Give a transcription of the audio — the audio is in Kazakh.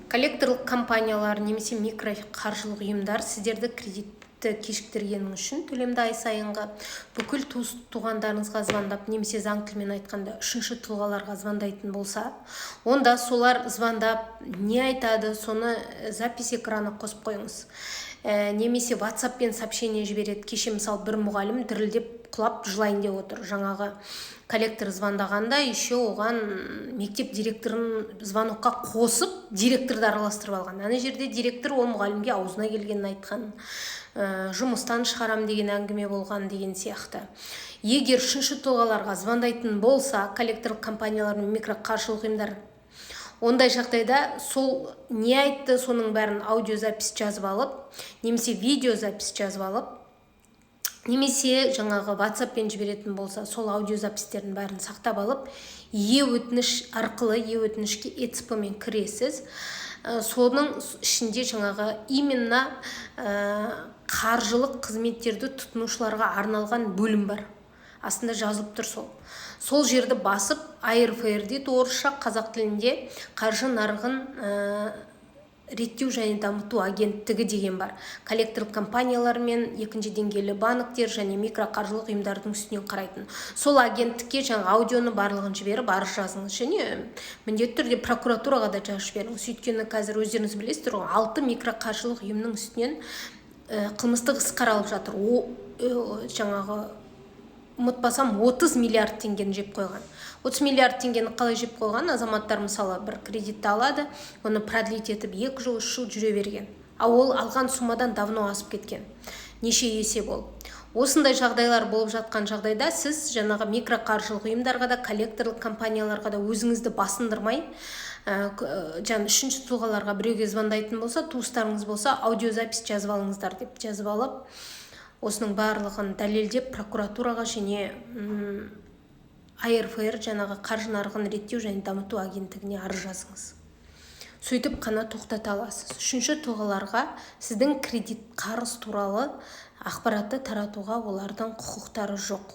Коллекторлық компаниялар немесе микроқаржылық ұйымдар сіздерді кредитті кешіктіргеніңіз үшін төлемді ай сайынғы бүкіл туыс туғандарыңызға звондап немесе заң тілімен айтқанда, үшінші тұлғаларға звондайтын болса, онда солар звондап не айтады, соны запись экрана қосып қойыңыз. Немесе WhatsAppпен сообщение жібереді. Кеше, мысалы, бір мұғалім дірілдеп, құлап жылайын деп отыр. Жаңағы коллектор звондағанда еще оған мектеп директорын звонокқа қосып, директорды араластырып алған. Ана жерде директор ол мұғалімге аузына келгенін айтқан, жұмыстан шығарам деген әңгіме болған деген сияқты. Егер үшінші тұлғаларға звондайтын болса коллекторлық компаниялар мен микроқаржылық ұйымдар, ондай жағдайда сол не айтты, соның бәрін аудиозапись жазып алып немесе видеозапись жазып алып, немесе жаңағы WhatsAppпен жіберетін болса, сол аудиозаписьтердің бәрін сақтап алып, е өтініш арқылы, е өтінішке ЭЦП мен кіресіз. Соның ішінде жаңағы именно қаржылық қызметтерді тұтынушыларға арналған бөлім бар, астында жазылып тұр. Сол жерді басып, АРФР дейді орысша, қазақ тілінде Қаржы нарығын реттеу және дамыту агенттігі деген бар. Коллекторлық компаниялар мен екінші деңгейлі банктер және микроқаржылық ұйымдардың үстінен қарайтын сол агенттікке жаңағы аудионы барлығын жіберіп, арыз жазыңыз және міндетті түрде прокуратураға да жазып жіберіңіз. Өйткені қазір өздеріңіз білесіздер ғой, алты микроқаржылық ұйымның үстінен қылмыстық іс қаралып жатыр. О, жаңағы, ұмытпасам, 30 миллиард теңгені жеп қойған. 30 миллиард теңгені қалай жеп қойған? Азаматтар, мысалы, бір кредитті алады, оны продлить етіп 2 жыл, 3 жыл жүре берген, а ол алған суммадан давно асып кеткен неше есе болып. Осындай жағдайлар болып жатқан жағдайда сіз жаңағы микроқаржылық ұйымдарға да, коллекторлық компанияларға да өзіңізді басындырмай, жаңа үшінші тұлғаларға біреуге звондайтын болса, туыстарыңыз болса, аудиозапись жазып алыңыздар деп жазып алып, осының барлығын дәлелдеп, прокуратураға және АРФР, жаңағы Қаржы нарығын реттеу және дамыту агенттігіне арыз жазыңыз. Сөйтіп қана тоқтата аласыз. Үшінші тұлғаларға сіздің кредит қарыз туралы ақпаратты таратуға олардың құқықтары жоқ.